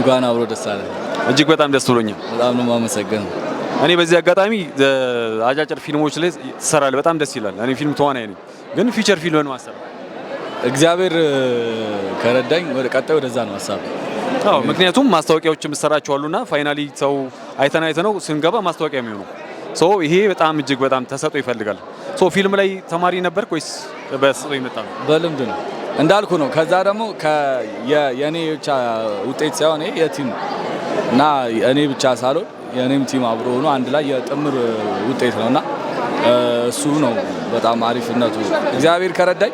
እንኳን አብሮ ደስ አለ። እጅግ በጣም ደስ ብሎኛል። በጣም ነው የማመሰግነው። እኔ በዚህ አጋጣሚ አጫጭር ፊልሞች ላይ ትሰራለህ፣ በጣም ደስ ይላል። እኔ ፊልም ተዋናይ ነኝ፣ ግን feature ፊልምን ማሰብ እግዚአብሔር ከረዳኝ ወደ ቀጣይ ወደዛ ነው ሀሳብ። አዎ፣ ምክንያቱም ማስታወቂያዎች የምሰራቸው አሉና finally ሰው አይተን አይተነው ስንገባ ማስታወቂያ የሚሆነው፣ so ይሄ በጣም እጅግ በጣም ተሰጥኦ ይፈልጋል። So ፊልም ላይ ተማሪ ነበርክ ወይስ በተሰጥኦ የመጣ ነው? በልምድ ነው እንዳልኩ ነው። ከዛ ደግሞ የኔ ብቻ ውጤት ሳይሆን ይሄ የ team እና እኔ ብቻ ሳልሆን የኔም team አብሮ ሆኖ አንድ ላይ የጥምር ውጤት ነው እና እሱ ነው በጣም አሪፍነቱ። እግዚአብሔር ከረዳኝ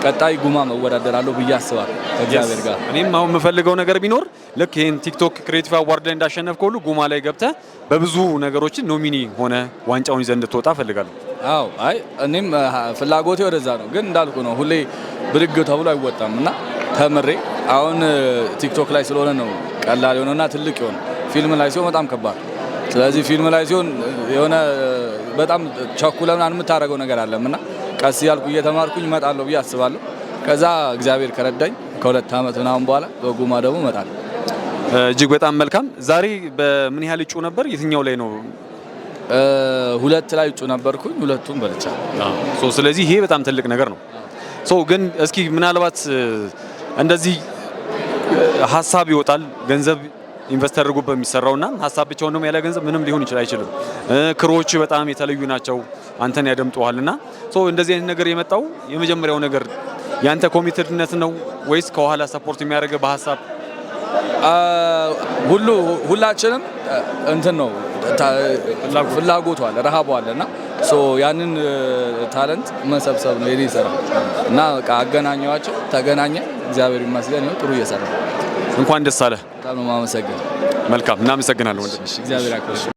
ቀጣይ ጉማ መወዳደራለሁ ብዬ አስባለሁ ከእግዚአብሔር ጋር። እኔም አሁን የምፈልገው ነገር ቢኖር ልክ ይህን TikTok Creative Award ላይ እንዳሸነፍከው ሁሉ ጉማ ላይ ገብተህ በብዙ ነገሮችን nominee ሆነ ዋንጫውን ይዘህ እንድትወጣ እፈልጋለሁ። አዎ፣ አይ እኔም ፍላጎቴ ወደዛ ነው። ግን እንዳልኩ ነው፣ ሁሌ ብድግ ተብሎ አይወጣም እና ተምሬ አሁን ቲክቶክ ላይ ስለሆነ ነው ቀላል የሆነና ትልቅ የሆነ፣ ፊልም ላይ ሲሆን በጣም ከባድ። ስለዚህ ፊልም ላይ ሲሆን የሆነ በጣም ቸኩለህ ምናምን የምታደርገው ነገር አለም እና ቀስ እያልኩ እየተማርኩኝ እመጣለሁ ብዬ አስባለሁ። ከዛ እግዚአብሔር ከረዳኝ ከ2 ዓመት ምናምን በኋላ በጉማ ደግሞ እመጣለሁ። እጅግ በጣም መልካም። ዛሬ በምን ያህል እጩ ነበር? የትኛው ላይ ነው? ሁለት ላይ እጩ ነበርኩኝ፣ ሁለቱም በልቻለሁ። So ስለዚህ ይሄ በጣም ትልቅ ነገር ነው። So ግን እስኪ ምናልባት እንደዚህ ሀሳብ ይወጣል፣ ገንዘብ invest ተደርጎበት የሚሰራውና ሀሳብ ብቻውን ደግሞ ያለ ገንዘብ ምንም ሊሆን ይችላል አይችልም። Crew ዎች በጣም የተለዩ ናቸው፣ አንተን ያደምጡሃል እና so እንደዚህ አይነት ነገር የመጣው የመጀመሪያው ነገር ያንተ committed ነት ነው ወይስ ከኋላ support የሚያደርግ በሀሳብ? ሁሉ ሁላችንም እንትን ነው፣ ፍላጎቱ አለ፣ ረሃቡ አለ እና so ያንን talent መሰብሰብ ነው የኔ ስራ እና በቃ አገናኘዋቸው፣ ተገናኘ። እግዚአብሔር ይመስገን ይኸው ጥሩ እየሰራ እንኳን ደስ አለህ። በጣም ነው የማመሰግነው። መልካም፣ እናመሰግናለን ወንድም። እሺ፣ እግዚአብሔር ያክብርልኝ።